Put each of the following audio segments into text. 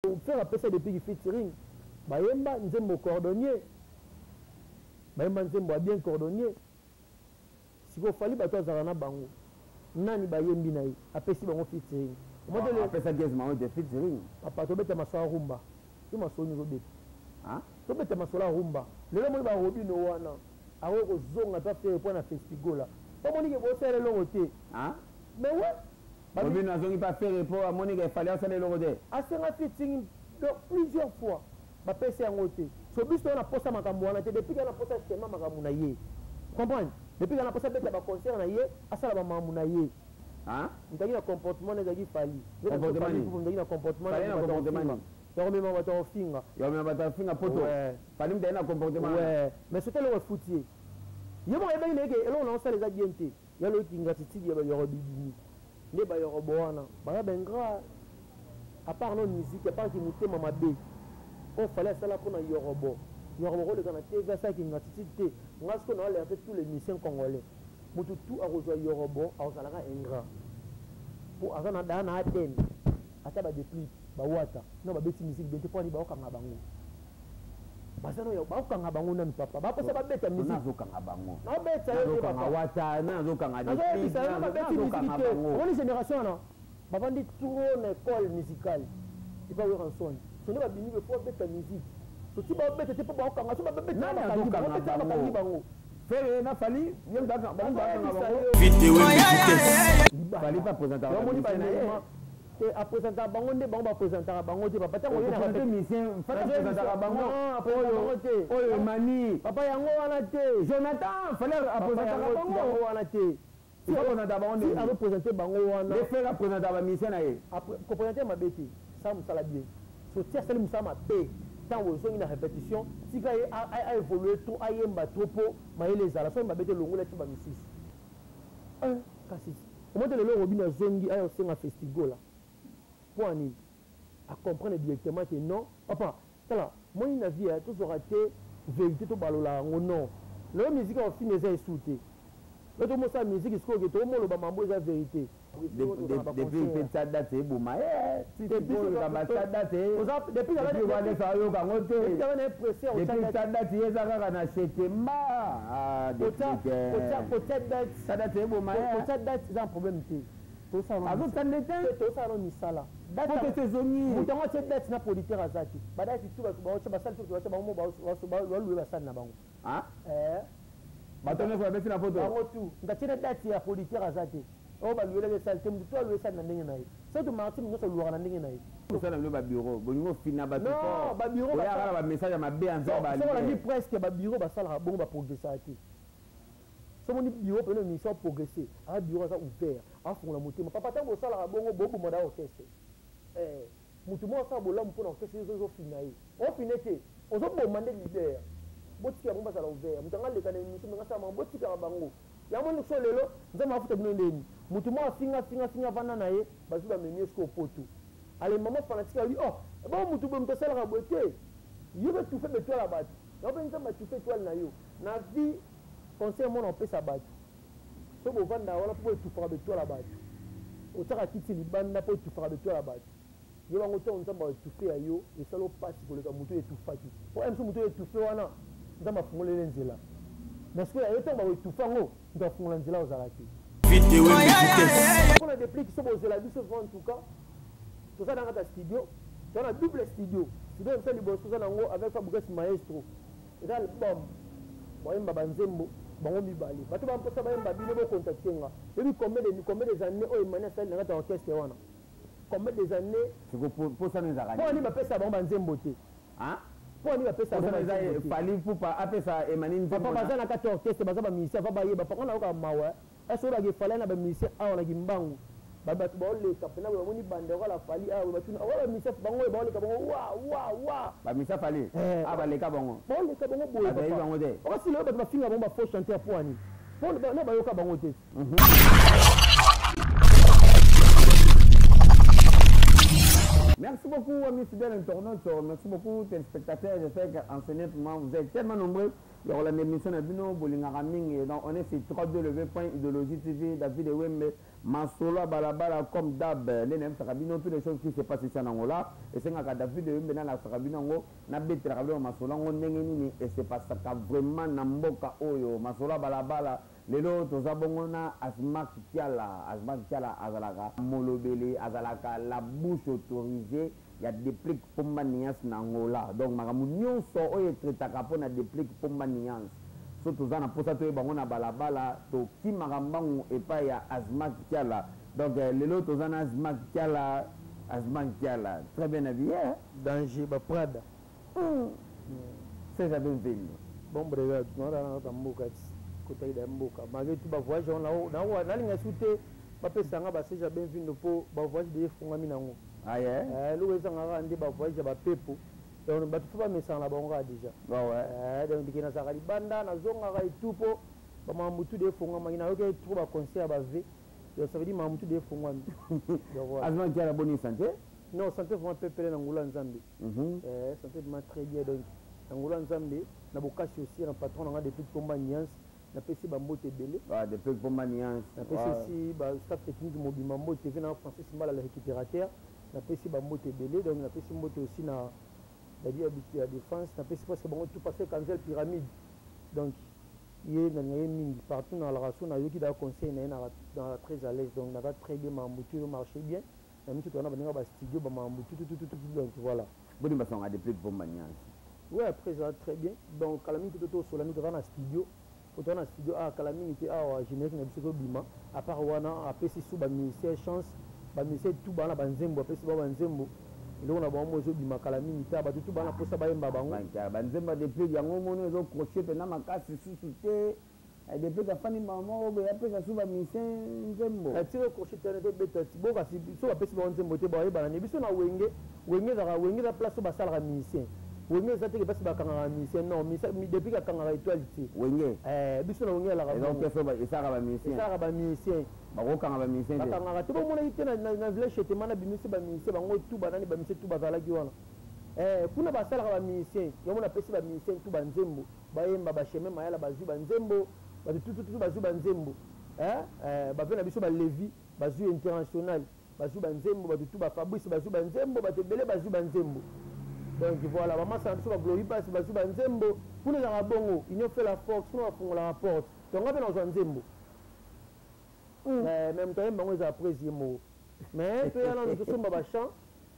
Ferre apesa depuis ki featuring bayemba nzembo cordonnier bayemba nzembo ya bien cordonnier sikoyo Fally bato azalaka na bango nani bayembi na ye apesi bango featuring ah, apesa Gaz Mawete featuring papa tobeta masolo ya rumba yo masolo nini ozobeta tobeta masolo ya rumba lelo omoni ba Robino wana akoki kozonga mpe Ferre mpo na festigola po amoni ke bosala eloko te mais ouais. Robino azongi pa Ferre po amoni ke Fally asala eloko te. Asenga featuring donc plusieurs fois ba pesi yango te. So biso toza na posa makambo wana te depuis ke aza na posa schéma makambo na ye. Comprendre? Depuis ke aza na posa abeta ba concert na ye, asala ba makambo na ye. Hein? Moto azalaki na comportement na ezalaki Fally. Comportement nini? Moto azalaki na comportement na comportement nini? Ya komema bato ya kofinga. Ya komema bato ya kofinga poto. Ouais. Fally moto aye na comportement wana. Ouais. Mais surtout eloko efuti ye. Ye moko ayebaki na ye ke eloko na osala eza bien te. Ya loki ingratitude ya ba yorobo ebimi nde ba yorobo wana baza ba ingrat à part no musique à part ki mutema mabe oyo fally asala pona yorobo yorobo akoleka na TV asala ki ingratitude te nga sikoyo na alerte tous les musiciens congolais mutu tout akozua yorobo akozala ka ingrat po aza na na ADN ata ba deplick ba wata no babeti musique bien te po ani baokanga bango Baza no ya ba kanga bango nanu papa. Ba posa ba beta musique. Nazo kanga bango. Na beta yo te papa. Nazo kanga wata, nazo kanga Nazo yebisa yo ba beti musique te. Omoni generation wana ba vandi trop na ecole musicale epa Werrason. So nde ba bimi boye faut ba beta musique. So ti ba beta te po ba kanga so ba beta ba kangi bango, ba beta ba kangi bango. Ferre na Fally ye mutu akanga bango Nazo yebisa yo. Fally pe a presentaka ba musiciens na ye. Te a presentaka bango nde bango ba presentaka bango te papa tango oye na Okopresente musicien fally a presentaka bango non a presentaka bango te oyo Emani papa yango wana te Jonathan fally a presentaka bango yango wana te si a presentaka bango nde azo presente bango wana nde Ferre a presentaka ba musicien na ye ko presente mabe te sala musala bien so ti asali musala mabe tango ozongi na repetition tika ye a evoluer trop ayemba trop po mayele ezala soki mabe te longola ti ba misusu Eh kasi omoni te lelo Robinho azongi aya kosenga festigola pona nini? A comprendre directement que non papa tala omoni na vie eh tozwaka te verite tobalola yango non lelo musique ya kofinga eza esu te lelo tokomi kosala musique sikoyo ke tokomi koloba mambo eza verite. Depuis pe tia date eboma ye ti sikoyo likambo ya tia date depuis wana ayoka yango te depuis tia date ye eza kaka na shetemba ah Deplick tia date eboma ye kotia date eza na problème te azotia nde te tosala no misala poto esi ezongi moto yango atie date na producteur aza te ba date tout bato baotia basali tout batia bango mo balouer basali na bango bato nyonso babeti na poto bango tout moto atie na date ya producteur aza te Oyo ba louelaki esali te mutu tout a loue esali na ndenge na ye surtout Marty mutu nionso alouaka na ndenge na ye. Bosala bino ba bureau bolingi kofina batu fort Non ba bureau boyaka na ba message ya mabe envers ba soki olandi presque ba bureau basalaka bongo ba progressaka te soki omoni bureau pena emission a progresse aza bureau aza ouvert afungola motema papa tango bosalaka bongo bo boma da orchestre eh mutu moko asala bolamu pona orchestre yo ozo fina ye ofina ye te ozo boma nde leader botikela bango bazala ouvert mutu anga aleka na emission ndenge asala botikaka bango Yango omoni sikoyo lelo nzambe afuta bino ndeni mutu moko afinga afinga afinga avanda na ye bazui ba memi ye sikoyo poto ale maman fanatique alobi oh ebongo mutu boye mutu asalaka boye te yo pe tufe ba etoile ya batu yango pe nzambe atufe etoile na yo na vie conseil moko nakopesa batu soki bovandaka wana po bo etufaka ba etoile ya batu otiaka kiti libanda po etufaka ba etoile ya batu Yeba ngo tango nzambe ako etouffe ya yo esala yo pasi koleka mutu oyo etouffaki po heure mosusu mutu oyo etouffe wana nzambe afungoleli ye nzela mais sikoyo ya yo tango bako etouffe yango mutu akofungola nzela ozala te. Pona deplick so bozela biso vraiment en tout cas toza na kati ya studio toza na double studio studio na biso ya liboso toza na yango avec Fabregas maestro eza album bayemba ba nzembo bango mibale bato ba mposa bayemba bino bo contacte nga oyebi combien de combien des années oyo Emani asali na kati ya orchestre wana Combien des annees? Siko posa no ezalaka nini? Pona nini bapesa bango ba nzembo te? Hein? Pona nini bapesa bango ba nzembo te? Fally Ipupa apesa Emani nzembo Papa baza na kati ya orchestre baza ba musiciens va bayeba papa nga nayokaka mawa est ce oyebaka ke Fally aya na ba musiciens awa na kimbangu ba batu baoleka pena boye bamoni banderole ya Fally awa boye batuna oyo ba musiciens bango oyo baoleka bango wa wa wa Ba musiciens Fally eh ah baleka bango baoleka bango boye Bato bayebi papa bango te okasi lelo batu bafinga bango ba faux chanteur po ani po na bayoka bango te Merci beaucoup, amis fidèles internautes. Merci beaucoup, téléspectateurs. J'espère qu'en ce moment, vous êtes tellement nombreux. Il y aura l'émission de Bino, Bolingaka Mingi. Donc, on est sur www.idéologie TV, David Ewembe. Masolo ya balabala comme d'hab nde nayebisaka bino toutes les choses qui se passent ici en Angola esengaka David Oyombe nalakisaka bino yango nabetelaka bino ba masolo yango ndenge nini e se passaka vraiment na mboka oyo masolo ya balabala lelo toza bongo na Azmak Kiala Azmak Kiala azalaka molobeli azalaka la bouche autorisee ya Deplick Pomba Niance na Angola donc makambo nionso oyo e traitaka pona Deplick Pomba Niance soki toza na posa toyeba yango na balabala tokimaka mbangu epai ya Azmak Kiala donc lelo toza na Azmak Kiala Azmak Kiala très bien habille hein. Danger ba prada. Hum seja bem vindo. Bom obrigado naza na kaka mboka ti kotaki da mboka malgre tout ba voyage yango nalinga su te bapesa nga ba seja bem vindo po ba voyage deja efungwami nango. Ah yeah? Eh, eloko ezanga kaka nde ba voyage ya ba pepo. Donc bato faut bamesana na bango kaka déjà. Ouais, ouais. Eh, donc ndike nazalaka libanda, nazongaka et tout po ba makambo tout de efongwamaki. Nayokaki trop ba conseil ya ba V. Donc ça veut dire makambo tout de efongwami. Donc voilà. Azuma Kiala boni santé? Non, santé vraiment pepele na ngolu ya Nzambe. Eh, santé vraiment très bien donc na ngolu ya Nzambe, na bokasi aussi na patron na nga depuis Pomba Niance. Napesi ba mbote ebele. Ah, depuis Pomba Niance. Napesi aussi ba staff technique mobimba mbote, ve na Francis Mbala le récupérateur. Napesi ba mbote ebele. Donc napesi mbote aussi na Dadi ya bitu ya défense. Napesi presque bango tout parce que Kanzel Pyramide. Donc ye na ye mingi partout na la so na yoki da conseil na ye na na très à l'aise. Donc na très bien mambu tout marcher bien. Na mitu to na baninga ba studio ba mambu tout tout tout tout donc voilà. Boni basonga depuis Pomba Niance. Ouais, après ça très bien. Donc kala mingi to to sola mingi na studio. Oto na studio ah kala mingi te awa générique na biso bima. À part wana apesi sous ba musicien chance, ba musicien tout bana ba nzembo apesi ba nzembo. Eloko na bango ezo bima kala mingi te bato tout bana posa bayemba bango. Ba nzembo depuis yango mono ezo crocher pena makasi susu te. Depuis kafani mama oyo apesa sous ba musicien nzembo. Tiro crochet te to beta ti boka si so bapesi bango nzembo te bayebana ne biso na wenge wenge ezalaka wenge eza place oyo basalaka musicien. Wenge eza te ke place bakangaka musicien non depuis kakangaka étoile te. Wenge. Eh, biso na wenge elaka Eza bongo. orchestre oyo esalaka ba musicien. Esalaka ba musicien. Bakokanga ba musicien te. Bakangaka te bomonaki te na village chez na bimisi ba musicien bango tout banani ba musicien tout bazalaki wana. Eh, kuna basalaka ba musicien. Yango napesi ba musicien tout ba nzembo. Bayemba ba chemin mayala bazwi ba nzembo. Bato tout tout tout bazwi ba nzembo. Eh, eh, ba na biso ba Levi bazwi international. Bazwi ba nzembo bato tout ba Fabrice bazwi ba nzembo bato ebele bazwi ba nzembo. Donc voilà, ba masa na biso ba Glory Pass bazwi ba nzembo. Kuna ezalaka bongo, union fait la force, kuna bafungolaka porte. Donc nga mpe nazwa nzembo. Mais moto ayemba yango ezala prise ye moko. Mais toya nanu tosomba ba chant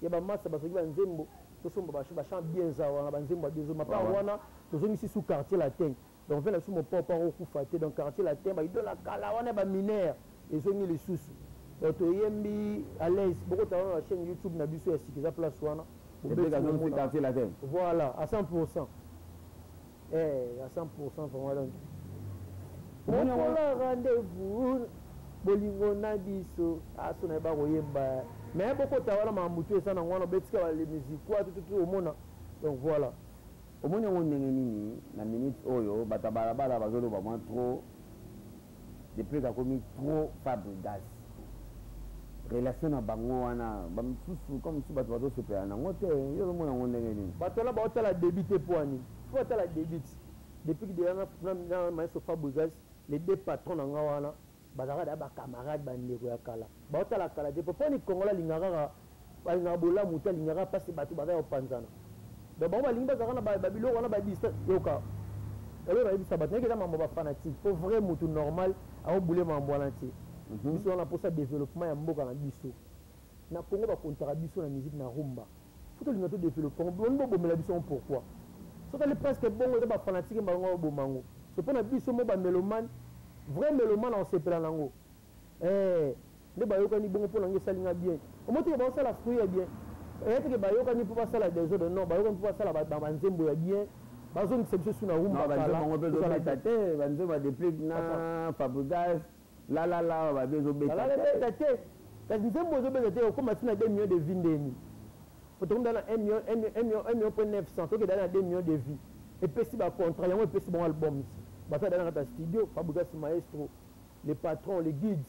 ya ba masa basoki ba nzembo, tosomba ba chant, ba chant bien eza wana, ba nzembo ya bien ezoma. Part wana tozongisi sous quartier latin. Donc ve na biso mopo pa okufa te. Donc quartier latin ba idola kala wana ba mineur ezongi lisusu. Donc toyembi à l'aise bokota wana na chaîne YouTube na biso ya sika eza place wana. Bobeti quartier latin. Voilà, à 100%. Eh, à 100% vraiment donc. Mokola rendez-vous bolingo na biso aso na ba koyemba. Mais bokota wana mamutu eza na ngwana betika ba les musiques tout tout omona. Donc voilà. Omoni yango ndenge nini na minute oyo bato ya balabala bazoloba mwa trop depuis kakomi trop Fabregas relation na bango wana bamisusu comme si bato bazosepela nango te yo ozomona yango ndenge nini. Bato wana baotala débit te po ani faut batala débit depuis que déjà na maestro Fabregas les deux patrons na nga wana bazalaka da ba camarade bandeko ya kala baotala kala te po poni Congolais alingaka kaka alingaka bolamu te alingaka mpasi bato baza ya kopanzana. Donc bango balingi bazalaka na babiloko wana ba distance yoka eloko nayebisa bato nayeki eza mambo ba fanatique po vrai mutu normal aobule mambo wana te. Biso wana mposa développement ya mboka na biso na Congo bakontaka biso na musique na rumba faut tolinga to développer yango boni bobomela biso yango pourquoi soki ali presque bongo eza ba fanatique bango baboma yango so mpona biso mo ba mélomane vrai mélomane akosepela nango eh nde bayokani bongo mpo nango esalinga bien omoteke baosala fruit ya bien eya teke bayokani mpo basala désordre non bayokani mpo basala banzembo ya bien bazongisa biso su na rumba kala bango mpe ezobeta te banzembo ya Deplick na Fabregas lalala babe ezobeta te te kasi nzembo ezobeta te okóma ntina 2 millions de vues ndeni po tokomi na 1 million 1 million point 900 tokenda na 2 millions de vues epesi ba contrat yango epesi bango album bato na kati ya studio Fabregas maestro le patron le guide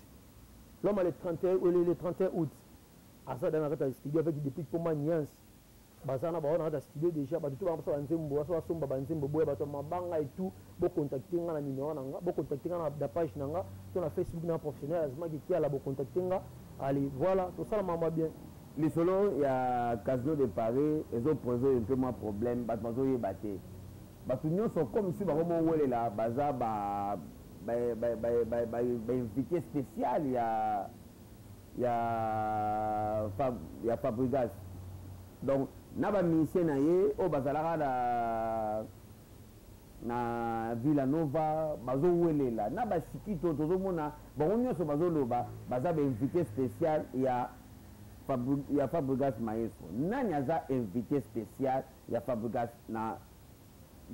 l'homme le 31 le 31 août aza na kati ya studio avec Deplick Pomba Niance. Baza na bango na kati ya studio déjà. Bato to bango banzembo, baso basomba banzembo boya, bato ya mabanga et tout, bocontacte nga na numéro na nga, bocontacte nga na page na nga to na Facebook na professionnel Azmaki Kiala, bocontacte nga. Allez, voilà, tosala makambo ya bien. Lisolo ya Casino de Paris ezopose un peu mwa problème. Bato bazoyeba te, bato nyonso comme si bakomowelela baza bainvité spécial ya Fabregas. Donc na bamusicien na ye oyo bazalaka na Villanova, bazowelela na bashikito, tozomona bango nyonso bazoloba baza bainvité spécial ya Fabregas Maestro. Nani aza invité spécial ya Fabregas na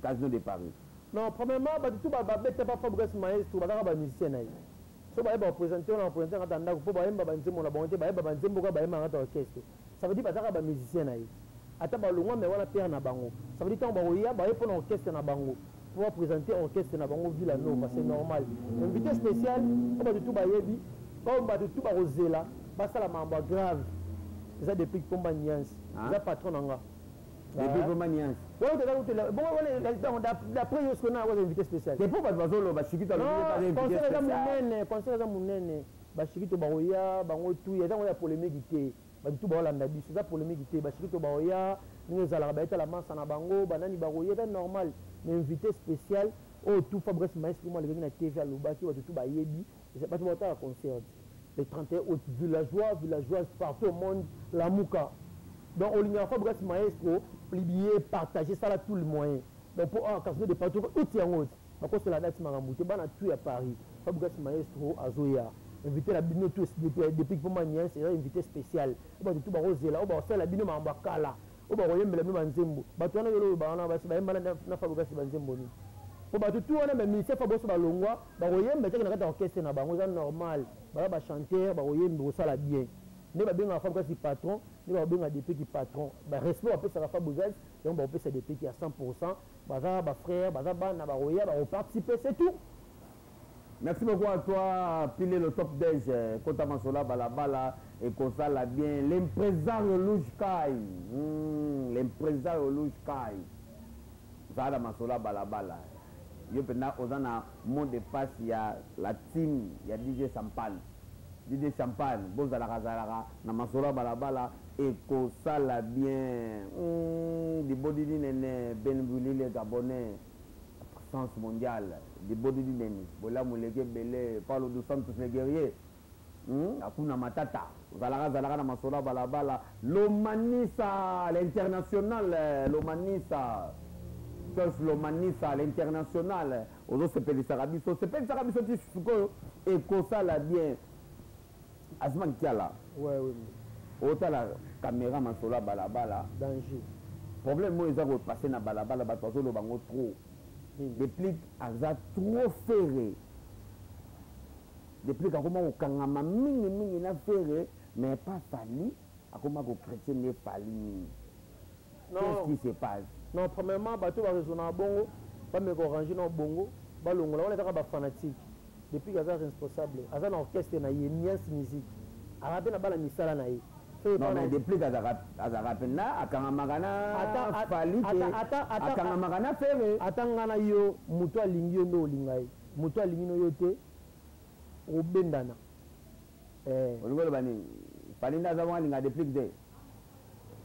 Casino de Paris? Non, premièrement, bato tu babeta pa Fabregas Maestro bazaka bamusicien na ye. So bayeba baprésente wana, baprésente ngata ndako mpo bayemba banzembo na bango te, bayeba banzembo kaka bayemba ngata orchestre. Ça veut dire bazaka bamusicien na ye, ata balongwa me wana pere na bango. Ça veut dire ntango bakoya, baye mpo na orchestre na bango, mpo baprésente orchestre na bango Villa Nova, c'est normal. Invité spécial oyo bato tu bayebi, oyo bato tu bakozela basala makambo ya grave, eza Depuis Pomba Niance. Eza patron na nga. Depuis Pomba Niance. Bongo wana, d'après yo, sikoyo na waza invité spécial? Te, mpo bato bazoloba Shikito. Concert eza monene, concert eza monene. Bashikito bakoya bango tu, eza ngo ya polémique te. Bato tu baolanda biso, eza polémique te. Bashikito bakoya ndenge ezalaka, bayetala masa na bango, banani bakoya, eza normal. Mais invité spécial oyo tu Fabrice Maestro mo alekaki na TV, alobaki, bato tu bayebi, bato baotala concert le 31 août. Villageois, villageoise partout au monde, lamuka. Donc olingaka Fabrice Maestro, publier, partager, sala tout le moyen. Donc po awa Casino de partout uti yango ti bakosela date, makambo te. Bana tu ya Paris, Fabrice Maestro azoya, invité na bino tu depuis Mpoma Niance, eza invité spécial oyo bato tu bakozela, oyo bakosala bino makambo ya kala, oyo bakoyembela bino banzembo. Bato wana yolo wana basi bayemba na Fabrice banzembo nini? Po bato tu wana bamusicien fa boso balongwa, bakoyemba etaki na kati ya orchestre na bango, eza normal. Baza bachanteur, bakoyemba, kosala bien. Nde babengaka Fabrice patron, nde bakobengaka Deplick patron. Barespect bapesaka Fabrice, yango bakopesa Deplick ya 100. Baza bafrère, baza bana, bakoya, bakoparticipe, c'est tout. Merci beaucoup à toi, Pilé le top déj, Kota Masola Balabala et Kosala bien. L'impresario Louge Kai. L'impresario Louge Kai. Zala Masola Balabala. Yo pena ozana mot de passe ya la team ya DJ Champagne. DJ Champagne, bozalaka zalaka na Masola Balabala et Kosala bien. Dibodidi nene Ben Bulile Gabonais. Puissance mondiale libodidi nene bolamu eleki ebele. Paulo dos Santos le guerrier, Akuna Matata, ozalaka zalaka na Masolo ya Balabala. Lomanisa l'international, Lomanisa Joyce, Lomanisa l'international, ozosepelisaka biso, osepelisaka biso ti sikoyo, ekosala bien. Azima Kiala. Ouais. Otala caméra, Masolo ya Balabala. Danger. Problème oyo eza kopase na balabala, bato bazoloba ngo trop. Deplick aza trop Ferre. Deplick akoma kokangama mingimingi na Ferre, mais pas Fally. Akoma kochrétien nde Fally mingi. Qu'est-ce qui se passe? Non, premièrement, bato baraisonnaka bongo, bameka orange na bongo, balongola wana ezaka bafanatique. Depuis aza responsable, aza na orchestre na ye, Niance Musique, aza mpe na bana misala na ye. Non, mais Deplick azalaka mpenza akangamaka na Fally te, akangamaka na Ferre. Ata nga na yo, moto alingi yo nde olinga ye, moto alingi no yo te, obendana. Olingi oloba nini? Fally nde aza bongo, alinga Deplick te?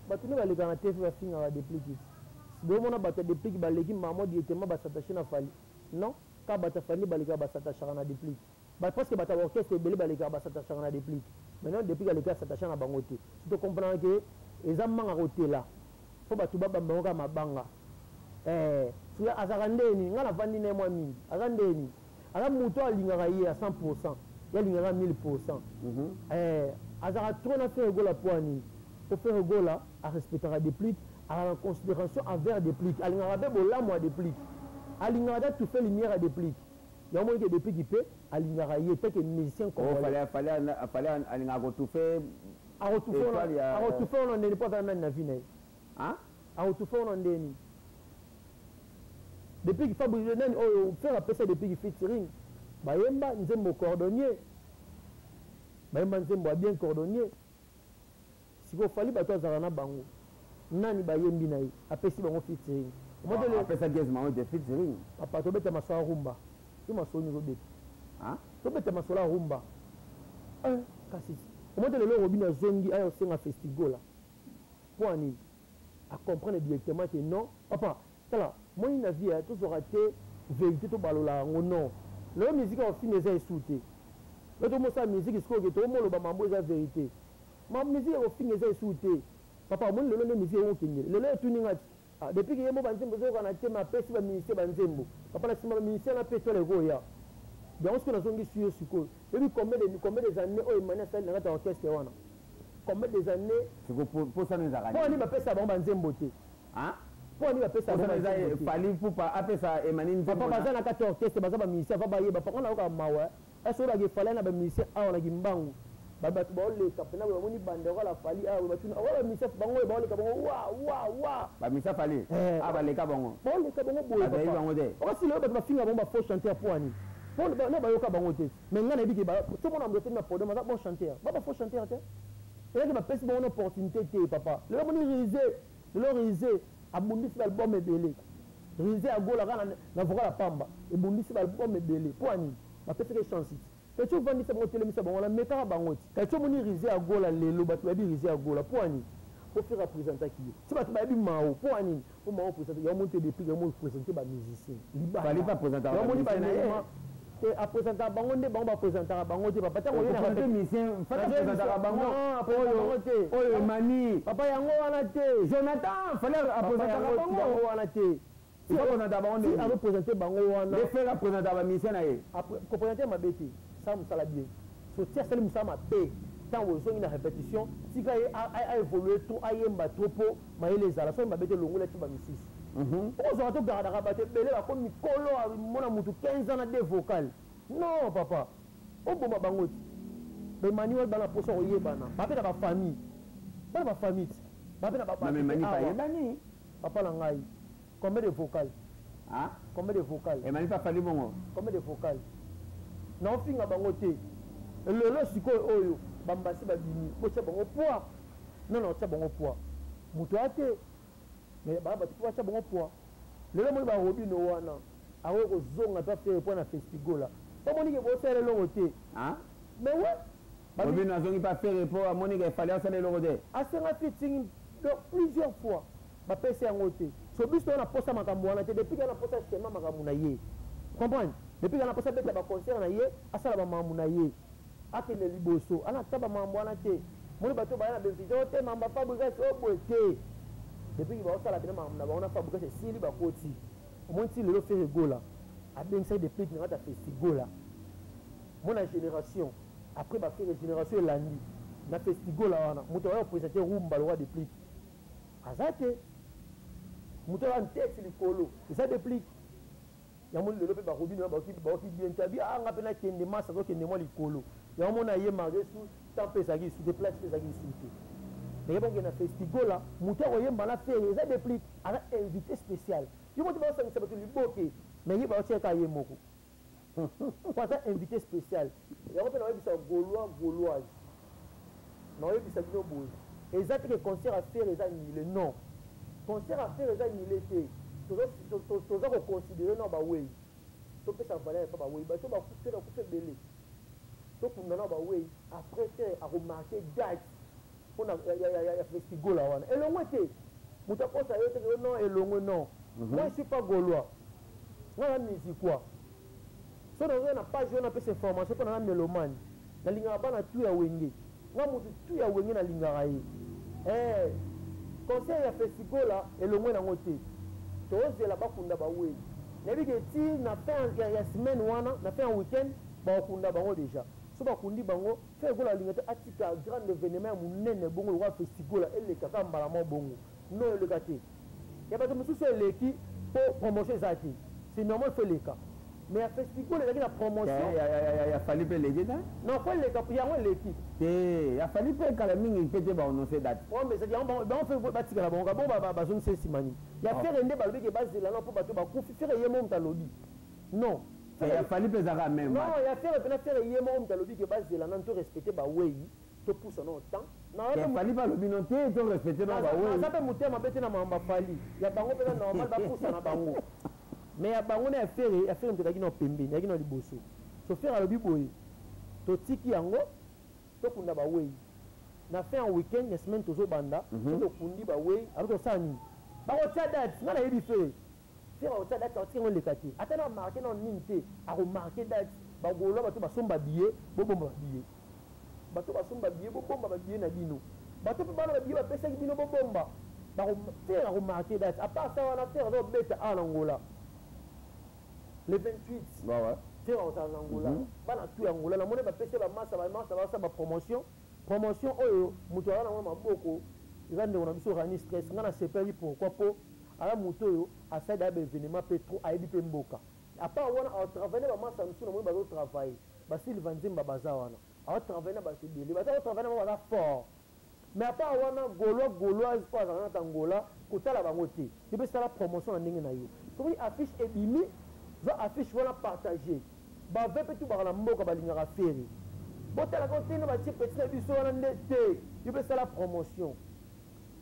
Bato nde balekaka na TV, bafingaka Deplick ti bomona bato ya Deplick baleki mamo directement bas'attache na Fally. Non, kaka bato ya Fally nde balekaka bas'attachaka na Deplick. Presque bato ya orchestre ebele balekaka bas'attachaka na Deplick. Maintenant Deplick aleki as'attache na bango te. So tocomprendre ke eza manga kotela, fo bato babamba bango kaka mabanga. Soki azalaka ndeni, ngai navandi na ye mwa mingi, aza ndeni, aza moto alingaka ye ya 100, ye alingaka 1000. Azalaka trop na Ferre Gola. Po anini? Po Ferre Gola arespectaka Deplick, azala na considération envers Deplick, alingaka mpe bolamu ya Deplick, alingaka ta tufe lumière ya Deplick. Yango moni ke Deplick mpe alingaka ye teke musicien congolais. Fally alingaka kotufe. Akotufe wana ndeni? Mpo azala nani na vie na ye? Akotufe wana ndeni? Depuis Fabrice nani oyo Ferre apesa Deplick featuring, bayemba nzembo Cordonnier, bayemba nzembo ya bien Cordonnier. Sikoyo Fally, bato azalaka na bango. Nani bayembi na ye apesi bango featuring? Apesa Gaz Mawete featuring. Papa, tobeta masolo ya rumba. Yo masolo nini ozobeta? Tobeta masolo ya rumba. Kasi omoni te lelo Robinho azongi aya kosenga Festigola mpo ya nini? Acomprendre directement que non papa, tala moni na vie tozwaka te vérité, tobalola yango. Non, lelo musique ya kofinga eza esu te. Lelo tomosala musique sikoyo ke tokomoloba mambo eza vérité. Ma musique ya kofinga eza esu te, papa. Omoni lelo nde musique ekokendele lelo etuni nga ti. Ah, depuis ke ye mo banzembo ezokana te, ma apesi bamusicien banzembo, papa. Na nsima bamusicien na mpe etoile ekoya yango. Sikoyo nazongisi yo sikoyo, oyebi combien des années oyo Emani asali na kati ya orchestre wana? Combien des années? Posano ezalaka. Mpo ani bapesa bango banzembo te? Mpo ani bapesa bango banzembo te? Fally Ipupa apesa Emani nzembo? Papa, baza na kati ya orchestre, baza bamusicien, va bayeba. Papa, nayoka mawa ese oyo bake na bamusicien awa na Kimbangu. Bato baoleka mpena boye, bamoni banderole Fally awa, batuna oyo bamusicien bango oyo baoleka bango wa wa wa. Bamusicien Fally a baleka bango. Baoleka bango boye. Bazali bango te. Okasi lelo bato bafinga bango bafaux chanteur mpo ani na bayoka bango te. Mais ngai nayebi ke tomona moto na podium aza bon chanteur, ba bafaux chanteur te. Eyaki bapesi bango na opportunité te, papa. Lelo moni Rise, lelo Rise abundisi baalbum ebele. Rise agola kaka na vocal ya pamba, ebundisi baalbum ebele. Mpo ani bapesaki chance ti kati ovandisa bango, telemisa bango wana, mekaka bango ti kati omoni Rise agola. Lelo bato bayebi Rise agola mpo ani? Mpo Ferre apresentaki ye. Ti bato bayebi Mao mpo anini? Mpo Mao présente yango. Moni te, depuis yango présente bamusicien libanda, omoni banelema te. Apresentaka bango nde bango bapresentaka bango te, papa. Ntango Bango oyo Emani. Papa, yango wana te. Jonathan, Fally apresentaka bango. Yango wana te. Azopresente bango wana. Ferre apresentaka bamusicien na ye. Kopresente mabe te, sala mosala bien. So ti asali mosala mabe, ntango ozongi na répétition, tika ye aévolue trop, ayemba trop mpo mayele ezala. Soki mabe te, longola ti bamisusu. Okozwaka togardaka bato ebele bakomi mikolo, mona mutu 15 ans na deux vocal. Non papa, oboma bango ti bemani wana bana mposa koyebana, bape na bafamille, bana bafamille ti bape na babayebani. Papa na ngai, combien de vocal? Combien de vocal? Emani pa Fally bongo. Combien de vocal? Naofinga bango te. Lelo sikoyo oyo bambasi babimi, botia bango poids. Non, non, tia bango poids, moto aya te, mais baya bato mpo batia bango poids. Lelo moni baRobinho wana akoki kozonga mpe aFerre mpo na Festigola, bamoni ke bosala eloko te. Mais ouais. Robinho azongi mpe aFerre mpo amoni ke Fally asala eloko te. Asenga featuring plusieurs fois, bapesi yango te. So biso toza na posa makambo wana te. Depuis kaka na posa schéma makambo na ye, comprendre, depuis kaka na posa beta baconcert na ye, asala bamakambo na ye, akende liboso, ana ata bamakambo wana te. Moni bato baya na bénéfice o te, mamba Fabregas o boye te. Depuis ki baosala pena makambo na bango na Fabregas esili, bakoti. Omoni ti lelo Ferre Gola abengisaki Deplick na kati ya Festigola. Mona génération après baFerre, génération elandi na Festigola wana, moto aya kopresente rumba lokwa Deplick aza te. Moto aza ntete likolo eza Deplick. Yango lelo mpe baRobinho baoki bien te. Abi anga mpe nakende masa, azokende mwa likolo. Yango mona ye malgré su temps mpe ezalaki lisu te, place mpe ezalaki lisu te. Mais ye bakokende na Festigola, moto akoyemba na Ferre eza Deplick, aza invité spécial. Yo moto baosangisa bato liboke, mais ye baotiaka ye moko po aza invité spécial. Yango mpe naoyebisa Gaulois, Gauloise, naoyebisa bino boye: eza te ke concert aFerre eza annulé. Non, concert aFerre eza annulé te. Toza koconsidérer na bawei, topesa valeur epa bawei, bato bakufi, bakufi ebele, tokunda na bawei. Après, Ferre akomarquer date mpona ya Festigola wana. Elongwe te, moto akosa yo te. Non, elongwe non. Moi, je suis pas Gaulois, nga na musiquois. So nazoya na page oyo, napesa information mpo na mélomane. Nalingaka bana tu ya Wenge, nga motu tu ya Wenge nalingaka ye. Concert ya Festigola elongwe nango te. Tozela bakunda bawei. Nayebi ke ti na fin ya semaine wana, na fin ya weekend, bakokunda bango déjà. So bakundi bango, Ferre Gola alinga te atika grand événement ya monene bongo lokola Festigola eleka kaka mbala moko bongo. Non, eleka te. Ya bato mosusu eleki mpo promotion eza te, c'est normal, faut eleka. Mais ya Festigola ezalaki na promotion. Ya Fally mpe eleki te. Non, faut eleka, yango eleki. Te, ya Fally mpe kala mingi mpe te, baannonce date. Mais ezalaki yango, bango mpe batikala bango bongo, bazongisa nsima nini ya Ferre nde balobi ke bazela no mpo bato bakufi. Ferre ye moko moto alobi non. Ya Fally mpe ezalaka même. Non, ya Ferre mpena, Ferre ye moko moto alobi ke bazela nano, to respecte bawei. Topusa nano temps. Fally balobi no te, to respecte no bawe. Naza mpe motema mabe te na makambo ya Fally. Ya bango mpenza normal, bapusa na bango. Mais ya bango na ya Ferre, ya Ferre moto ezalaki na pembeni, ezalaki na liboso. So Ferre alobi boye, totiki yango, tokunda bawei. Na fin ya week-end ya semaine tozobanda, so tokundi bawei, alobi tosala nini? Bakotia date, nga nayebi Ferre. Ferre akotia date, akotika yango eleka te. Ata na marke na nini te, akomarke date, bagoloa bato basomba billet, bobomba babillet. Bato basomba billet, bobomba babillet na bino. Bato mpe bana babillet bapesaki bino, bobomba. Ferre akomarke date. À part ça wana, Ferre azobeta awa na Angola. Le 28. Ferre akozala na Angola. Bana tu ya Angola, namoni bapesi bamasa, bamasa basala bapromotion. Promotion oyo moto aza nango na maboko eza ndeko na biso Rani Stress. Nga nasepeli pourquoi? Po aza moto oyo asali ya baévénement mpe trop, ayebi mpe mboka. À part wana, aotravaille na bamasa mosusu, namoni bazotravaille, basilva nzemba baza wana, aotravaille na bato ebele, baza kotravaille na bango, baza fort. Mais à part wana, Gaulois, Gauloise oyo azalaka nata Angola, kotala bango te. Yo mpe sala promotion na ndenge na yo. Soki affiche ebimi, zwa affiche wana, partage. Bave mpe tubaka na mboka, balingaka Ferre. Botalaka te na batie petit na biso wana nde te. Yo mpe sala promotion,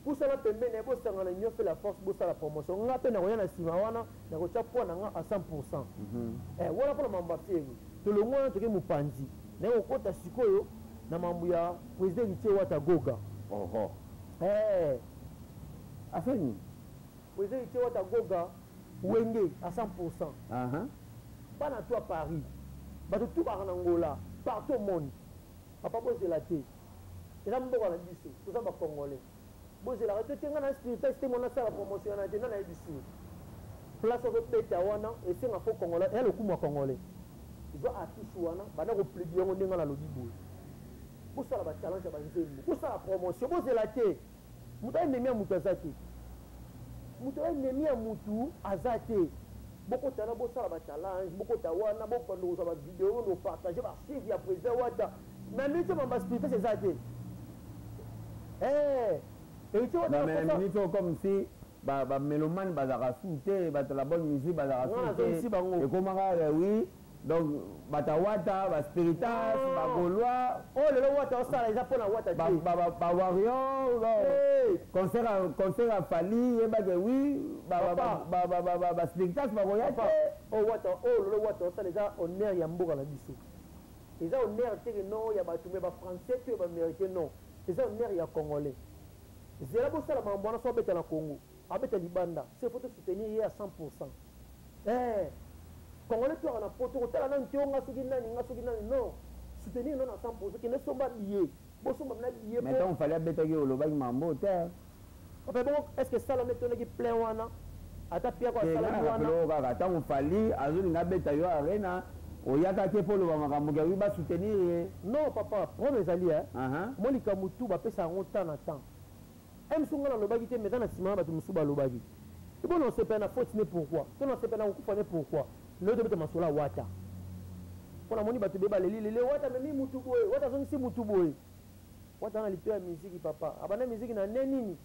pusana pembeni na ye, bosangana nyonso, la force, bosala promotion. Nga mpe nakoya na nsima wana, nakotia poids na nga à 100. Wana mpona mambo ya Ferre. Tolongo wana, toke mopanzi naye kokɔta sikoyo na mambo ya président Héritier Wata Goga. Oho. Afeni. Président Héritier Wata Goga, Wenge à 100. Bana to à Paris, bato tu baka na Angola, partout au monde. Papa, bozela te, eza mboka na biso, toza bacongolais. Bozelaka te te. Nga na spiritas te, mona asala promotion wana te. Nga nayebi sur place ozobeta wana, esenga fo congolais, eya lokumu ya congolais. Zwa affiche wana, banda kopublier yango ndenge nalobi boye. Bosala bachallenge ya banzembo, bosala promotion, bozela te. Moto aennemi ya moto aza te, moto aennemi ya motu aza te. Bokotana, bosala bachallenge, bokota wana, bokanda kozwa bavideo, bopartage baarchive ya président Wata. Na minute mamba spiritas eza te. Héritier Wata. Non, mais na minute oyo, comme si bamélomane bazalaka su te, bato la bonne musique bazalaka Nga su te. Nazongisi bango. Ekomaka oui, donc bato ya Wata, baspiritas, Non. bagaulois. Oyo lelo Wata osala eza mpona Wata te. Bawarrior. Hey! Concert ya Fally, yebake oui, Papa. baspiritas bakoya Papa, te. Oyo Wata, oyo lelo Wata osala eza honneur ya mboka na biso. Eza honneur te ke non ya bato me bafrançais to ya baaméricain, non, eza honneur ya congolais. Zela, bosala makambo wana. So abeta na Congo, abeta libanda, se faut tosoutenir ye à 100. Congolais twaka na poto, kotala nani te, o nga soki nani, nga soki nani, non, soutenir non na 100. Kende somba billet, bosomba na billet. Mais ntango Fally abetaki, olobaki mambo te. Papa, bongo est ce que sala nde tondaki plein wana? Ata piako Te, nga asalaki na wana. rappeler kaka ntango Fally azolinga abeta yo Arena, oyaka te mpo oloba makambo ke oui, basoutenir ye. Non papa, problème ezali mo likambo tu bapesa yango temps na temps. Mosu nga nalobaki te, mais eza na nsima na bato mosusu balobaki. Ebona osepela na faute ne pourquoi? To na osepela na kokufa ne pourquoi? Lelo tobeta masolo ya Wata, mpo namoni bato be baleli lele Wata amemi mutu boye, Wata azongisi mutu boye. Wata na lito ya miziki, papa abanda miziki na nde nini,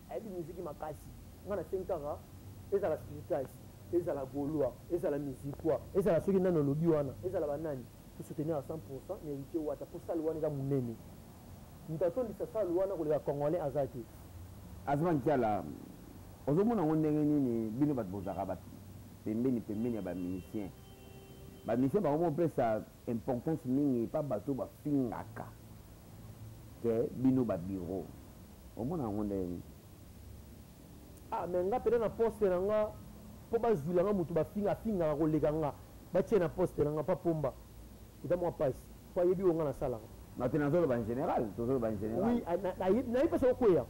ayebi miziki makasi. Nga nasengi kaka ezala spiritas, ezala gaulois, ezala musiquois, ezala soki nani olobi wana, ezala banani, tosoutenir à 100 na Héritier Wata, mpo sale wana eza monene. Moto atondisa sale wana koleka congolais aza te. Azuma Ntiala, ozomona yango ndenge nini? Bino bato bozalaka bato pembeni pembeni ya bamusicien, bamusicien bango mopesa importance mingi pa bato bafingaka ke bino babureau, omona yango ndenge nini? Ah, mais nga pena na poste na nga, mpo bazwila nga motu bafinga, afingaka koleka nga, batie na poste na nga mpa pomba, eza mwa pasi, mpo ayebi oyo nga nasalaka. Na te, nazoloba en général, tozoloba en général. Oui, nayebi mpasi okweya,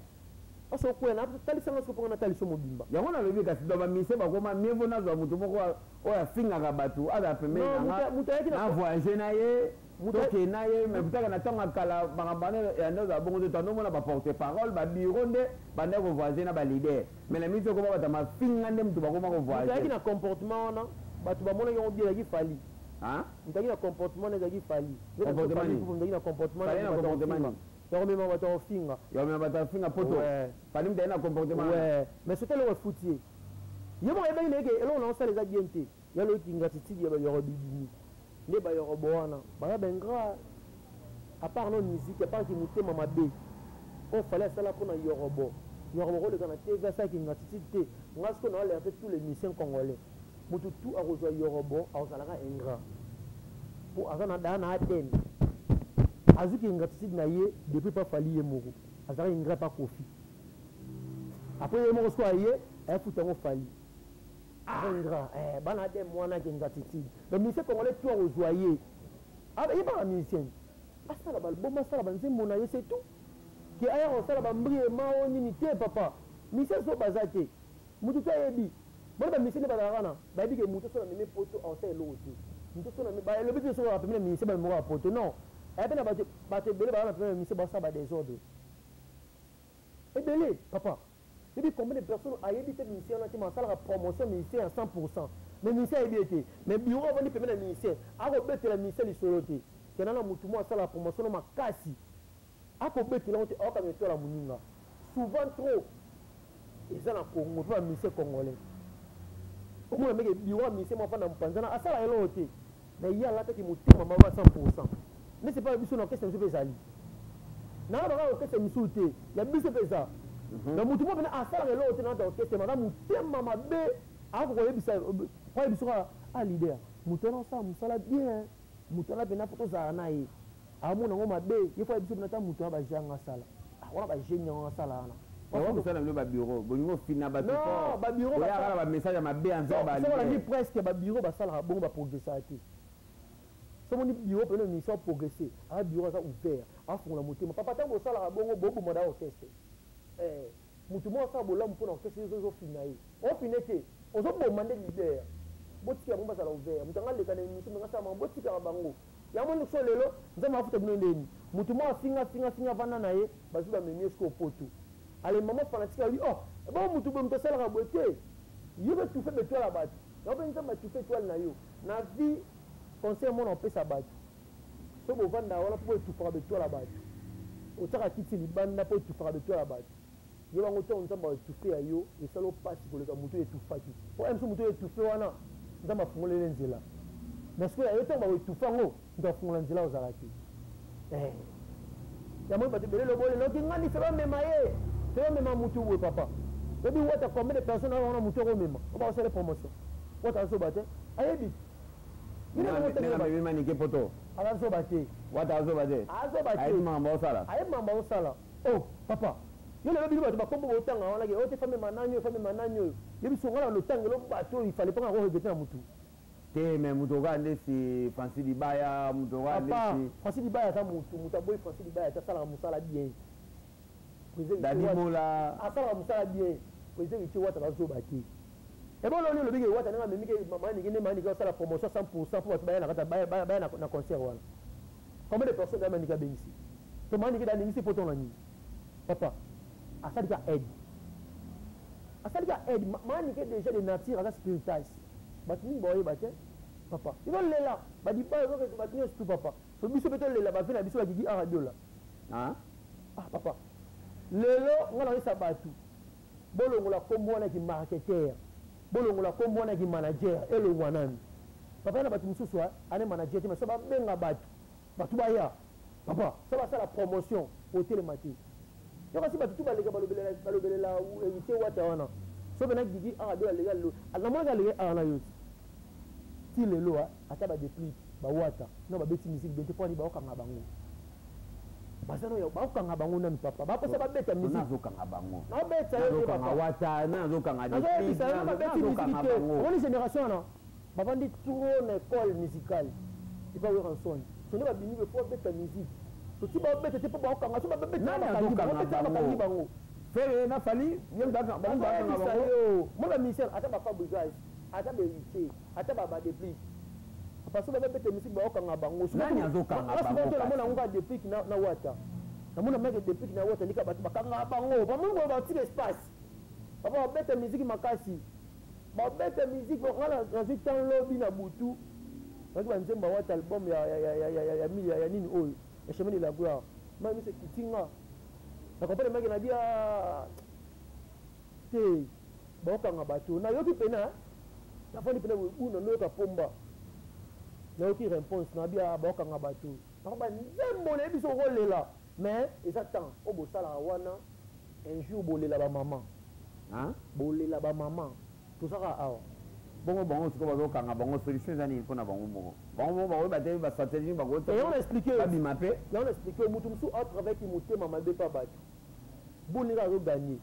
mpasi okweya, natalisanga soki mponga nataliso mobimba. Yango nalobi, kasi do bamusicien bakoma mieux vaut nazwa motu moko oyo afingaka bato, azala pembeni Non, na nga, moto ayaki na na voyage na ye, Moto tokende na ye. Mais kutaka na ntango ya kala, makambo wana ya nde ozala bongo te. Tandomona baporte parole, babureau nde banda kovoyage na baleader, mais na miti okoma bato ya mafinga nde moto bakoma Moto ayaki kovoyage. na comportement wana, bato bamonaki yango bien, ezalaki Fally. Hein? Moto ayaki na comportement wana ezalaki Fally. Comportement nini? Moto ayaki na comportement. Fally na comportement nini? Ya komema bato ya kofinga. Ya komema bato ya kofinga poto. Ouais. Fally moto aye na comportement wana. Ouais, mais soki eloko efuti ye, ye moko ayebaki na ye ke eloko na osala eza bien te. Ya loki ingratitude ya bayoro bibimi nde bayorobo wana baza baingrat. À part no musique, à part ki motema mabe oyo Fally asala mpona Yorobo, Yorobo koleka na TV, asalaki ingratitude te. Nga sikoyo na alerte tous les musiciens congolais: motu tu akozwa Yorobo, akozalaka ingrat, mpo aza na daa na ADN. Azwiki ingratitude na ye depuis pa Fally. Ye moko azalaka ingrat pa Kofi. Après, ye moko sikoyo aye, ayefuta yango. Fally aza ingrat, bana ADN mwana ki ingratitude. Donc musicien congolais tu akozwa ye, ye baka musicien, asala baalbum, asala banzembo na ye, c'est tout. Ke aya kosala bambri ema o nini te. Papa, musicien so baza te, mutu to ayebi bona bamusicien nde bazalaka na bayebi ke mutu so na memi poto, aosala eloko te. Mutu so na elobi te, soki apemi na musicien, bamemoko ya poto, non. Aya mpe na bato ebele baza na pemi na musicien, basala badésordre ebele. Papa, yebi combien de personnes ayebi te musicien wana te, ma asalaka promotion musicien ya 100, mais musicien ayebi ye te, mais bureau avandi pembe na musicien, akobetela musicien lisolo te. Kenda na mutu mo asalaka promotion no makasi, akobetela ngo te, aokanga etola moninga. Souvent trop eza na Congo mpe bamusicien congolais, omona meke bureau ya musicien mo afanda mopanzana, asala eloko te, mais ye alataki motema maba 100. Nde c'est pas biso na orchestre biso mpe ezali nanga baka orchestre misusu te, ya biso mpe eza na mutu mo mpena asalaka eloko te na kati ya orchestre, maka motema mabe, akoka koyebisa koyebiso kaka a leader, moto wana osala mosala bien, moto wana mpena fo tozala na ye, amona yango mabe. Ye fo ayebiso mpena ta moto wana bajange asala wana, bagene yango asala wana. Yango kosala bino babureau, bolingi ofina bato. Non, babureau oyaka na bamessage ya mabe envers. Soki olandi, presque babureau basalaka bongo, baprogressaka te. So moni bureau mpena émission progressé, aa bureau aza ouvert, afungola motema. Papa, ntango bosalaka bongo, boboma da orchestre. Motu moko asala bolamu mpona orchestre, ezofina ye, ofine te, ozoboma nde leader. Botikaka bango bazala ouvert. Moto anga aleka na émission, menga asala bango, botikaka bango. Yango moni so lelo Nzambe afuta bino ndeni. Motu moko afinga, finga, finga, vanda na ye, bazwi, bamemi ye sikoyo poto. Ale mama fanatique alobi: "Oh, bongo motu boye, moto asalaka boye te." Yo mpe tufe betwala bato yango mpe Nzambe atufe étoile na yo na vie. Conseil mona opesa bato: so bovanda wana mpo boetufaka betwala bato, otiaka kiti libanda mpo etufaka betwala bato, ye bango ntango Nzambe aetufe ya yo, esala opasi koleka motu oyo etufaki. Po mosu motu oyo etufe wana, Nzambe afungoleli nzela, mais sikoyo yo, ntango bakoetufe yango, moto afungola nzela ozala te. Yango bato ebele lobo leloki ngani fe bamema ye, fe bamema mutu boye. Papa, oyebi Wata combien de personnes aza wana? Mutu akomema o bakosala promotion, Wata azoba te, ayebi. Amemi Manike poto. Aza zoba te. Wata azoba te. Azoba te. Ayebi makambo osala. Ayebi makambo osala. Oh papa, yo lelo bino bato bakombo botanga wana ke oyo te, famema nani oyo, famema nani oyo, yebi songa na lotangelo bato oyo ifale mpanga koregretter na mutu. Te, mais moto okaa ndesi Francis Libaya, moto okaa. Papa. Ndesi. Francis Libaya aza motu, moto aboyi Francis Libaya te, asalaka mosala bien. Dadi Mola. Asalaka mosala bien. Président Ritie, Wata bazoba te. Eboloni olobi ke Wata ndenge amemi ke Manike, nde Manike asala promotion 100 mpo bato baya na kati, baya na concert wana. Combien de personnes da Manike abengisi to Manike da alingisi poto na nini? Papa, asali ka aide, asali ka aide. Manike déjà de nature aza spiritas, bato mingi baoyeba te. Papa, ezolela badibaya, bato nyonso tu. Papa, so biso mpe tolela bave na biso bakiki aradiola. Ah. Ah papa, lelo nga nayesa bato: bolongola nkombo wana ki marketeur, bolongola nkombo wana ki manager, elongwa nani. Papa, na bato mosusu ane manager te, mais so babenga bato, bato baya. Papa, so basala promotion, otelema te. Yo kasi bato tu baleka, balobelela Héritier Wata wana. So mpena Gigi aradio aleka lelo, namonaki aleki awa na yo ti lelo. Ata badéplique bawata no babeti musique bien te, mpo ani baokanga bango, baza no baokanga bango nanu. Papa, baposa babeta musique. Nazokanga bango. Naobeta yo te. Nazokanga. Papa. Wata nazokanga. Nazoyebisa yo, babeti musique te. Omoni génération wana bavandi trop na école musicale epa Werrason, so nde babimi be fo babeta musique. Soti babeta te mpo baokanga, so Nani azokanga babeta, bakangi bango. Ferre na Fally, ye moto bango bakanga Nazoyebisa bango. yo, mo bamusicien, ata bafabrigas, ata baHéritier, ata badéplique, parce que babeta musique, baokanga bango. Nani azokanga bango? Namona yango kaka déplique na Wata. Namona meke déplique na Wata ndika bato bakanga bango, bamoni boye, batika espace. Papa, babeta musique makasi, babeta musique. Nga nazwi temps lobi na butu, nazwi banzembo ya Wata, album ya nini oyo ya Chemin de la Gloire. Ma miso ekiti nga na comprendre maki na bia te, baokanga bato. Nayoki pena, nafandi pena buna, noyoka pomba, nayoki réponse na bia, baokanga bato. Papa, banzembo nayebi biso okolela, mais eza temps oyo bosalaka wana. Un jour bolela bamama, bolela bamama, tozaka awa. Bongo bango sikoyo bazokanga bango, solution eza nini mpona bango moko? Bango moko bakoyeba te bastratégie. Yango na expliquer. Babima mpe. Yango na expliquer, motu mosusu atravaillaki motema mabe mpa bato boninga, azoganye,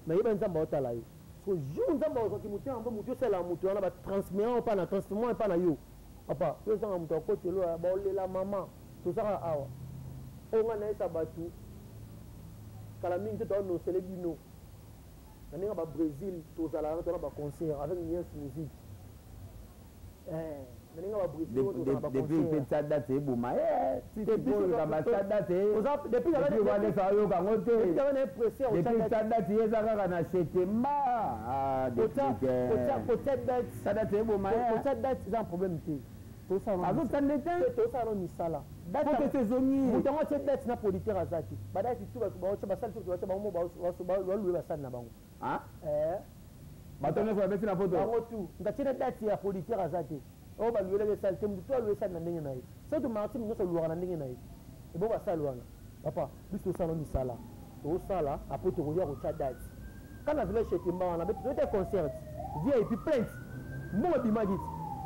nayeba Nzambe aotala ye. So jour Nzambe azwaki motema mpe motu osalaka motu wana, batransmera mpa na transforme mpa na yo. Papa, yo ozanga moto akotelo, baolela mama. Tozaka awa. Oyo ngai nayesa bato kala mingi te, toanosele bino na ndenge babrésil tozalaka, tona baconcert avec Niens Musique na ndenge babrésil. Depuis mpe tia date eboma, batia date, wana oyoka yango te. Depuis tia date, ye eza kaka na Chetemba. Kotia date eboma. Kotia date eza un problème te. Azotande te. Tosala no misala. Date ezongi. Moto yango atie date na producteur aza te. Badate tu bato baotya, basali tu baotya, bango balouer basali na bango. Bato nyonso babeti na poto. Bango tu moto atie na date ya producteur aza te. Oyo balouelaki esali te. Moto tu alouer esali na ndenge na ye. Soki marti, moto nyonso alouaka na ndenge na ye. Ebo basali wana, papa, biso tosala no misala, tosala, après tokoya kotya date. Kana village Chetemba wana toyete concert VIP plainte, mbongo ebimaki ti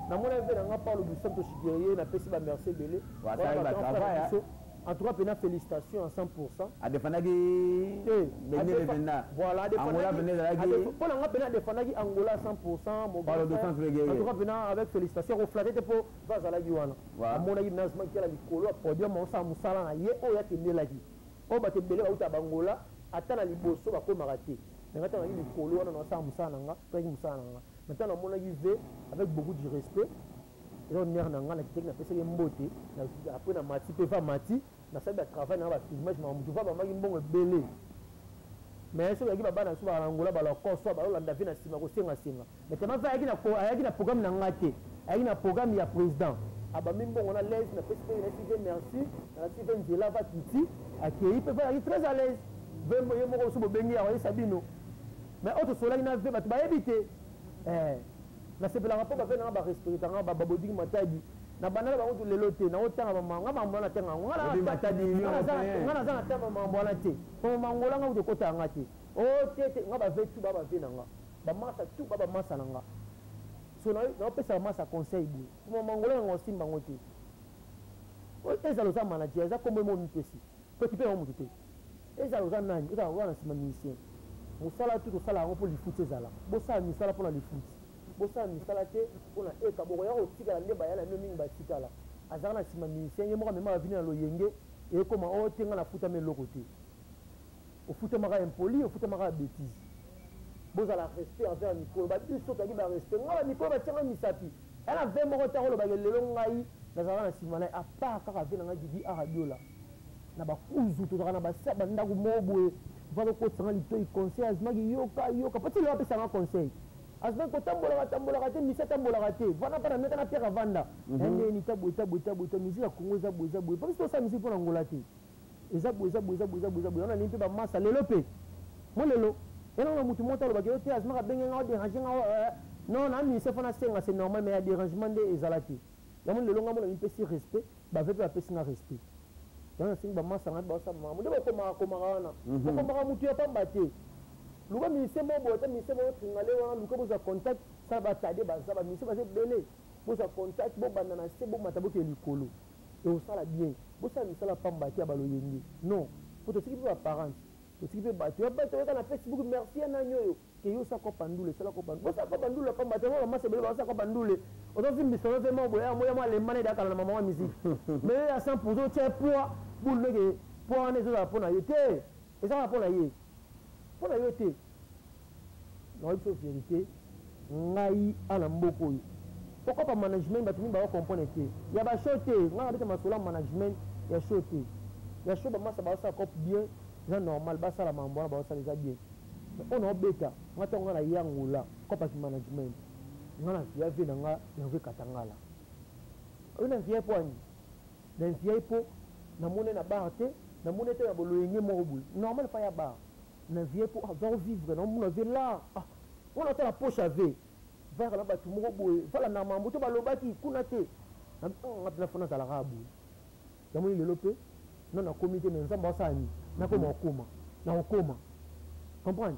namona mpe nanga Paulo Dusanto Shigeri, napesi bamerci ebele. En tout cas mpena félicitation à 100. Adefendaki bendele mpenza. Voilà. Angola pene ezalaki. Mpo na nga mpena adefendaki Angola à 100. Paulo dos Santos. En tout cas mpena avec félicitation, koflatter te mpo va azalaki wana, amonaki mpena azimaki tala likolo ya podium, osala mosala na ye oyo akendelaki. Oyo bato ebele bauta bangola, ata na liboso bakomaka te. Me nga ntango naki likolo wana, naosala mosala na nga, toyaki mosala na nga. Maintenant namonaki ve avec beaucoup de respect, eza honneur na nga. Nakitaki, napesaki mbote, après na mati mpe va mati, nasali batravail na nga, bafilmage, makambo motu va bamaki mbongo ebele. Mais soki oyaki, babana biso bala Angola, balakoso balolanda ve na nsima kosengasenga. Mais tellement ve ayaki na programme na nga te, ayaki na programme ya président, abambi mbongo na l'aise. Napesi mpe nasi ve merci, nalakisi ve nzela, va kiti, akei mpe va ayaki très à l'aise. Ve ye moko so bobengi, akoyesa bino. Mais oyo tosolaki na ve, bato bayebi te. Nasepelaka mpo bave nanga barespectanga, babodiki Matadi na bandala bango tu lelo te. Naotanga nga mambo wana te, ngango nga naza na tanga mambo wana te. Po mangola nga kutu ekotaka nga te. O te te, nga bave tu ba bave na nga, bamasa tu ba bamasa na nga. So naopesa bamasa conseil boye, po mangola nanga osimba yango te. Ezala oza manager, eza kombo emo mipesi po ekipe yango motu te. Ezala oza nani, ozala wana nsima musicien, mosala tu tosala yango mpo lifuti ezala. Bosala misala mpona lifuti, bosala misala te mpona eka bokoya kotikala nde baya na bino mingi batikala. Azalaka na nsima musicien, ye moko amema bavini na loyenge, ekoma oyo te. Nga nafutama eloko te. Ofutamaka impoli, ofutamaka ya bétise. Bozala respect envers mikolo babiso. Tozalaki barespect. Nga bamikolo batianga misapi ya na ve moko ntango olobaka lelo. Ngai nazalaka na nsima na ye, apart kaka ve na ngai Didi Aradiola na bakuzu. Tozalaka na basa bandako moko boye, va kokotisanga litoi conseil. Azimaki yoka yoka po ti lelo apesanga conseil. Azimaki kotambolaka tambolaka te, misi atambolaka te, vanda mpa na meka na Pierre avanda ndeni ta boye, ta boye, ta boye, ta musique ya Congo eza boye, eza boye, po biso tosala musique mpo na Ngola te. Eza boye, eza boye, eza boye, eza boye, eza boye wana. Nini mpe bamasa lelo mpe mo lelo yango na motu moko alobaki yo te. Azimaka abenge nga, odérange nga. Non, na ministère fana senga, c'est normal, mais ya dérangement nde ezala te. Yango lelo nga mona mipesi respect, bave mpe bapesi nga respect. Yango nasengi bamasa nga baosala makambo nde bokomaka komaka wana, bokomaka motu ya pamba te. Luka ministère moko boye, ata ministère moko tringale wana, luka bozwa contact, sala batade, baza baministère, baza ebele. Bozwa contact, bobanda na se, bomata, bokee likolo, ekosala bien. Bosala misala pamba te ya baloyenge, non, po tosiki mpe baparente, tosiki mpe bato ya bato oyaka na Facebook. Merci ya nani oyo ke yo osala kopa ndule, osala kopa, bosala kopa ndule pamba te. Ngo bamasa ebele basala kopa ndule, ozovimbisa no mpe boye moya mo alembana edakala na mama wa musique. Mais yo ya 100, otia poids bulu ndenge poids wana ezozala mpo na yo te, ezalaka mpo na ye, mpo na yo te. Nayebi biso vérité. Ngai ana mboka oyo pokopa management, bato mingi bakocomprendre te ya bashow te. Ngai nabeta masolo ya management ya show te. Ya show, bamasa baosala cope bien, eza normal, basala mambo wana baosala, eza bien. Mais oyo naobeta nga ntango nga na yangola kopaki management, nga na via ve na nga Hervé Katangala oyo na via po ani na via po namoni na bar te, namoni te na boloyenge moko boye normal fa ya bar na vie po aza kovivre, naomona ve la ah wana otala poche ave vayaka na bato moko boye vala na mambo to balobaki kuna te. Nga mpena fo nazalaka boye. Yamoni lelo mpe na nakomi te, mais Nzambe asala nini? Nakoma okoma, nakokoma, comprendre.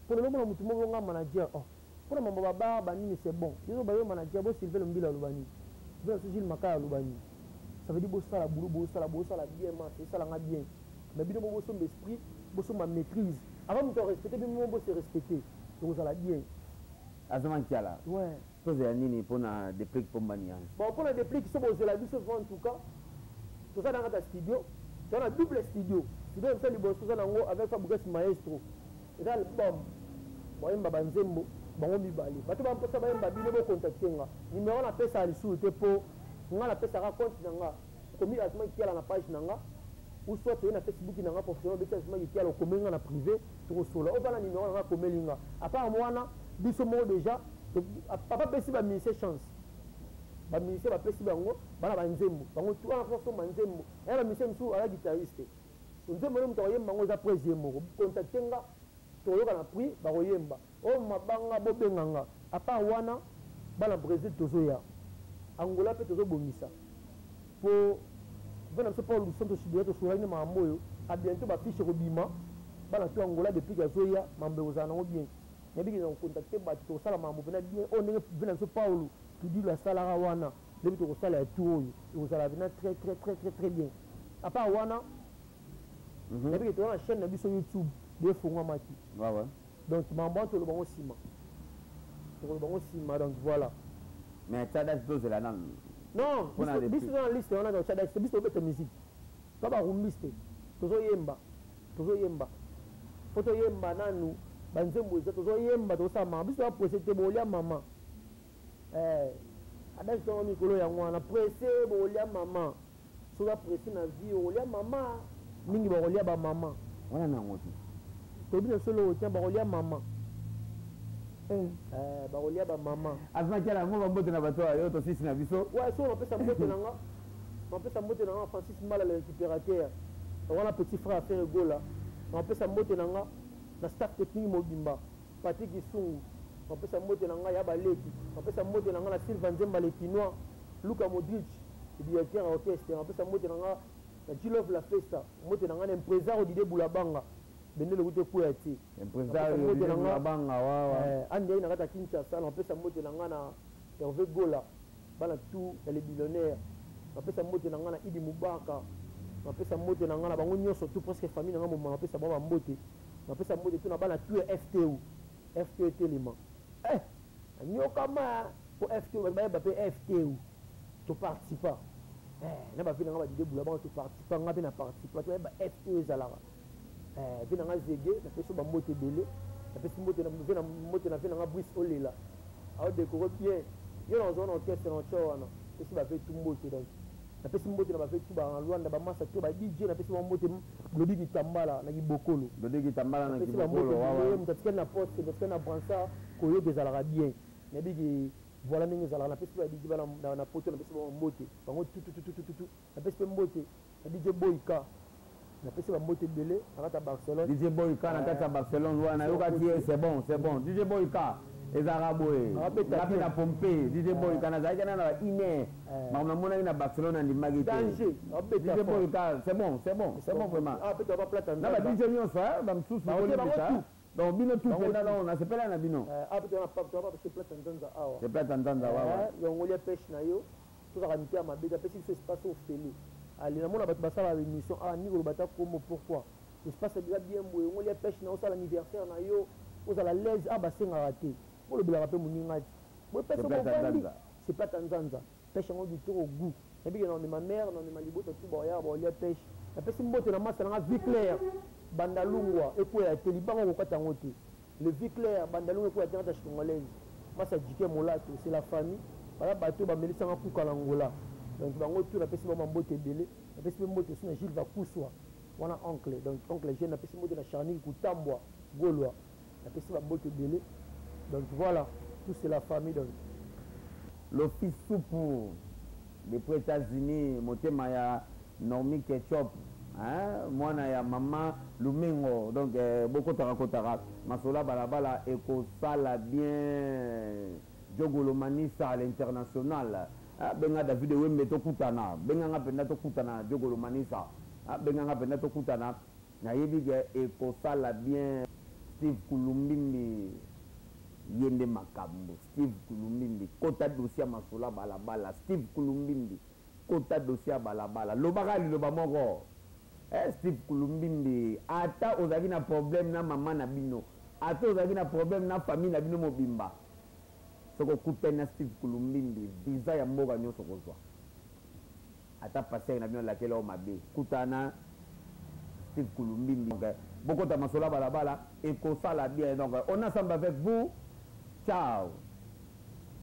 Mpo lelo mona motu moko nga manager, oh, mpona mambo babar banini, c'est bon. Yo bayo manager bo Sylvain Lombila aloba nini? Vena so Gilles Makaya aloba nini? Ça veut dire bosala boulot, bosala, bosala bien, masa esalanga bien. Mais bino mo bosomba esprit, bosomba maîtrise avant moto arespecte bino, mo bose respecte, tokozala bien. Azoma Nkiala. Ouais. Tozela nini mpona Deplick Pomba Nuance? Bon, mpona Deplick, so bozela biso vraiment. En tout cas, toza na kati ya studio, toza na double studio. Studio na biso ya liboso toza nango avec Fabrice Maestro, eza album, bayemba banzembo bango mibale. Bato bamposa bayemba, bino bocontacte nga. Numero napesaka lisusu te, mpo nga napesaka compte na nga. Okomi Azuma Kiala na page na nga, ou soit oye na Facebook na nga professionnel, obeti Azuma Kiala, okomeli nga na privé, tokosola. Oyo bana numero na nga, akomeli nga. À part wana, biso moko déjà, papa apesi bamusicien chance. Bamusicien bapesi bango bana banzembo bango tu wana, mpo banzembo eya bamusicien mosusu aza guitariste. So nzembo nde moto akoyemba yango eza prise ye moko. Contacte nga, tokoyoka na prix, bakoyemba oyo mabanga, bobenga nga. À part wana, bana Brésil tozoya, Angola mpe tozobongisa, mpo mpe na biso Paul Lusanto Shibia tosolaki na makambo oyo. A bientôt bafiche ekobima, bana to Angola depuis azoya, mambo ekozala nango bien. Nayebiki na kocontacte bato, tokosala makambo mpena bien. Oyo ndenge mpe na biso Paulo Tudilu asalaka wana, ndebi tokosala ya tour oyo ekozala mpena très très très très très bien. À part wana, nayebiki toza na chaîne na biso YouTube de efungwamaki. Donc makambo wana toloba ngo nsima, tokoloba ngo nsima. Donc voilà. Mais tia date, tozela nanu. Non, biso toza na liste wana. Tia date, biso tobeta musique to barumbiste, tozoyemba, tozoyemba, fo toyemba nanu banzembo eza, tozoyemba, tozosala mama. Biso toza presse te, bolia mama. Adage tongo mikolo yango wana, presse bolia mama. Soki oza presse na vie, okolia mama mingi, bakolia bamama. Wana nango te. Toyebi na biso eloko te, bakolia mama. Bakolia bamama. Azuma Kiala, mo bambote na bato oyo tosisi na biso. Ouais, so napesa mbote na nga, napesa mbote na nga Francis Mbala le récupérateur wana, petit frère affaire egola. Napesa mbote na nga na staff technique mobimba, Patrik Isungu, napesa mbote na nga ya baleki. Napesa mbote na nga na Sylva Nzemba le Kinois, Luka Modric directeur ya orchestre. Napesa mbote na nga na Gilove la Festa. Mbote na nga na impresario Dide Bulabanga, bendele kuta ekweya te. Impresario Dide Bulabanga, wawa. Andi na kati ya Kinshasa. Napesa mbote na nga na Hervé Gola, bana tout ya les billionnaires. Napesa mbote na nga na Idi Mubaka. Napesa mbote na nga na bango nyonso tout, presque famille na nga moma, napesa bango bambote. Napesa mbote tu na bana tout ya FTU. FTU etelema, nyokama po FTU, bato bayeba mpe FTU toparticipa na bavi na nga badide bula bango, toparticipa, nga mpe na participa, bato bayeba FTU ezalaka vi na nga zege. Napesi bambote ebele, napesi mbote mbote na vi na nga Brice Olela, aodécorer bien yo na ozwa na orchestre na otio wana. Napesi bave tu mbote. Donc napesi mbote na bave tu ba Lwanda, bamasa to ba DJ, napesi bango mbote. Lodi Kitambala na Kibokolo. Lodi Kitambala na Kibokolo, wawa. Moto atikali na poste, moto atikali na bransard, koyoka ezalaka bien. Nayebiki voilà ndenge ezalaka. Napesi mpe ba DJ bana na poto, napesi bango mbote, bango tutututututu. Napesi mpe mbote na DJ Boyka, napesi bambote ebele na kati ya Barcelone. DJ Boyka na kati ya Barcelone wana, yokaki ye, c'est bon, c'est bon. DJ Boyka ezalaka boye, nga mpe na pompe DJ Boyka, nazalaki na ba une heure, makambo namonaki na Barcelone, andimaki te. DJ Boyka, c'est bon, c'est bon, c'est bon vraiment. Na ba DJ nyonso bamosusu bolimbisa. Donc bino tout mpenza, donc nasepela na bino. C'est Plata Nzanza, wawa. Yango lia pêche na yo, tozalaka mitema mabe te. Apesi biso espace ofele. Ale namona bato basala émission awa, ni koloba ta kombo. Pourquoi espace eza bien boye? Yango lia pêche na, osala anniversaire na yo, ozala l'aise. Awa basengaka te, olobelaka mpe moninga ti boyepesa bovandi. C'est Plata Nzanza, pêche yango kitoko, goût. Nayebiki na omema mare, na omema libota tu, baoyaka baolia pêche. Napesi mbote na masa nanga Vie Claire Bandalungwa, ekweya te, libanga okokata yango te. Le Vie Claire Bandalungwa ekweya te, ngata congolaise, masa Jike Molato, c'est la famille. Baza bato bamelisanga kuka na Ngola. Donc bango tu napesi bango mbote ebele. Napesi mpe mbote osi na Gilles Vakuswa wana, oncle, donc oncle jeune. Napesi mbote na Charniki Kutambwa Golwa, napesi bambote ebele. Donc voilà, tout c'est la famille donc. L'office Supu depuis États-Unis, motema ya Normi Ketchup, hein? Mwana ya mama Lumengo. Donc bokotaka kotaka masolo balabala ekosala bien. Jogolo Manisa à l'international. Ah, benga David Wembe tokutana, benga nga mpenza tokutana, Diogo Lomanisa. Ah, benga nga mpenza tokutana, nayebi ke ekosala bien. Steve Kulumbimbi ye nde makambo. Steve Kulumbimbi kota dossier ya masolo ya balabala. Steve Kulumbimbi kota dossier ya balabala, lobaka liloba moko. Steve Kulumbimbi, ata ozalaki na problème na mama na bino, ata ozalaki na problème na famille na bino mobimba, soki okutani na Steve Kulumbimbi, visa ya mboka nyonso kozwa. Ata pasteur na bino alakela yo mabe, kutana Steve Kulumbimbi. Donc bokota masolo ya balabala ekosala bien. Donc on ensemble avec vous, ciao.